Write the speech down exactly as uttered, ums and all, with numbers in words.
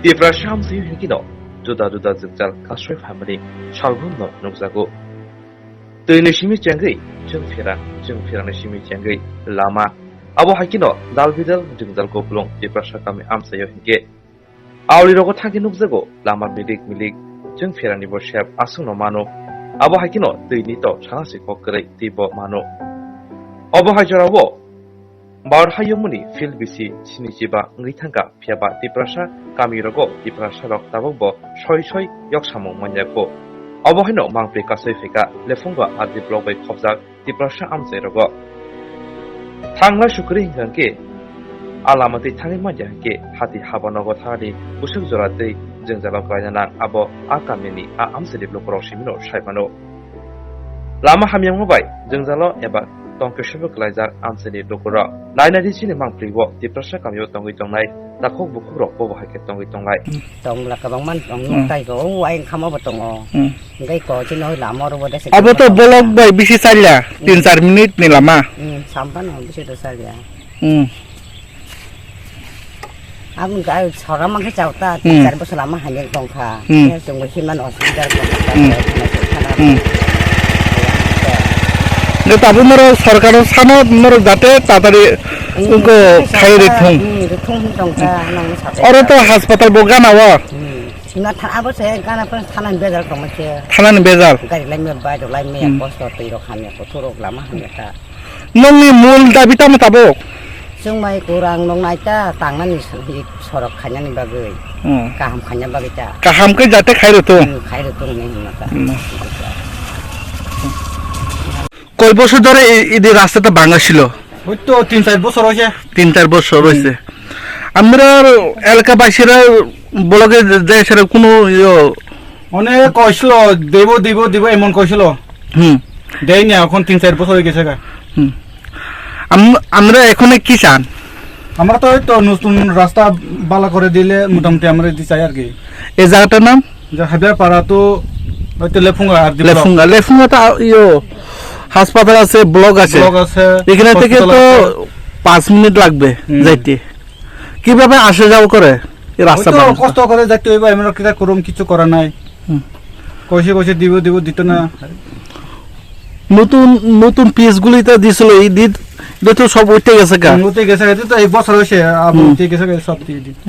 Tiprasa amchaio hinkhe no juda juda jwngjal kasui phaimani salbumno nukjago. Twini simi chengwi chwng phera, chwng pherani simi chengwi lama. Abo hai kheno dal bidal jwngjal kupulung Tiprasa kami amchaio hinkhe. Aolirogo thangwi nukjago lama milik milik chwng pherani bo sep aswkno mano. Abo hai kheno twini to sana se kok kwrwi twibo mano. Obo hai jorao Bharat hayungmani field bisi sinichiba wngwi thangkha, phiyaba Tiprasa kamirogo Tiprasarok tabukbo soi soi yoksamung manyakho. Obo haino mangpri kasui phaikha Lephunga R D block bai khopjak Tiprasa amchairogo. Thanglai sukri hwnkha khe, a lama twi thangwi manya hwnkhe hati haba nogo thani busuk jora twi jwngjalo klaina nang abo a kamini a amchaini lukurok simino sai mano. Lama hamyangma bai jwngjalo eba tongkhe sobo klaijak amchaini lukurok. Nainadi chini mangpri o Tiprasa kamio tongwi tongnai takhuk bukhukrok bobo hai khe tongwi tonglai. Tongla kwbangma tong Hmm. nuktai ko, o ayang khama bo tongo. Hmm. Hingke ko chini hoi lama oro bo desa Abo to tongla. Bolok bai bisi salya, Hmm. tin char minute ni lama. Hmm, sampano bisi to salya. Hmm. Ang ga sora mangke chauta, Hmm. tin char bosor lama hanya tongkha. Hmm. Ya, chungo himan osubida tongkha. Hmm. Hmm. Ne tabu moro sorkar sano moro jate tatari Hmm. ko khai rithung. Hmm, rithung hin tongkha, nang sate. Oro to hospital bo gana o. Hmm. Sima tha-, abo se gana phan thanani bejal tongma se. Thanani bejal. Gari lai me, bike lai me, Hmm. kosto twi rok hamya, kothok rok lama hamya ta. Nongni mul dabi tamo tabuk? Chwng mai kurang nong nai ta, tangnani s-, hi sorok khainani bagwi. Hmm. Kaham khaina bagwi ta. Kaham khe jate khai rwthung. Hmm, khai rwthung hinwi hwnma ta. Hmm. Koi bosor dhore i-, idi rasta ta banga silo? Oi to tin char bosor oise. Tin char bosor Hmm. oise. Amra elaka basira bloge je sera kuno yo Onek koisilo, debo, debo, debo, emon koisilo. Hmm. Dei na, এখন তিন চার বছর হয়ে গেছে গা। Hmm. আম-, আমরা এখন কি চান? আমরা তো ওই তো নতুন রাস্তা বালা করে দিলে মোটামুটি আমরা এটি চাই আর কি। এই জায়গাটার নাম? যে হাবিয়ারপাড়া তো ওই তো লেফুঙ্গা আর ডি ব্লক। লেফুঙ্গা, লেফুঙ্গা তো আ-, ইয়ো, হাসপাতাল আছে, ব্লক আছে। ব্লক আছে, এখানে থেকে হসপিটাল তো আছে। পাঁচ মিনিট লাগবে হুম। যাইতে। কিভাবে আসা যাওয়া করে এই রাস্তা ওই তো বানানো? কষ্ট করে যাইতে হইব, আমরা কিতা করুম, কিছু করার নাই। হুম। কইসে কইসে দিব দিব, দিত না। নতুন, নতুন পিচ গুলি তো দিছিল, এই দিত, এটা তো সব উঠে গেছে গা। হুম, উঠে গেছে, এটা তো এক বছর হয়েছে, আবার হুম। উঠে গেছে গা, সব দিয়ে দিত।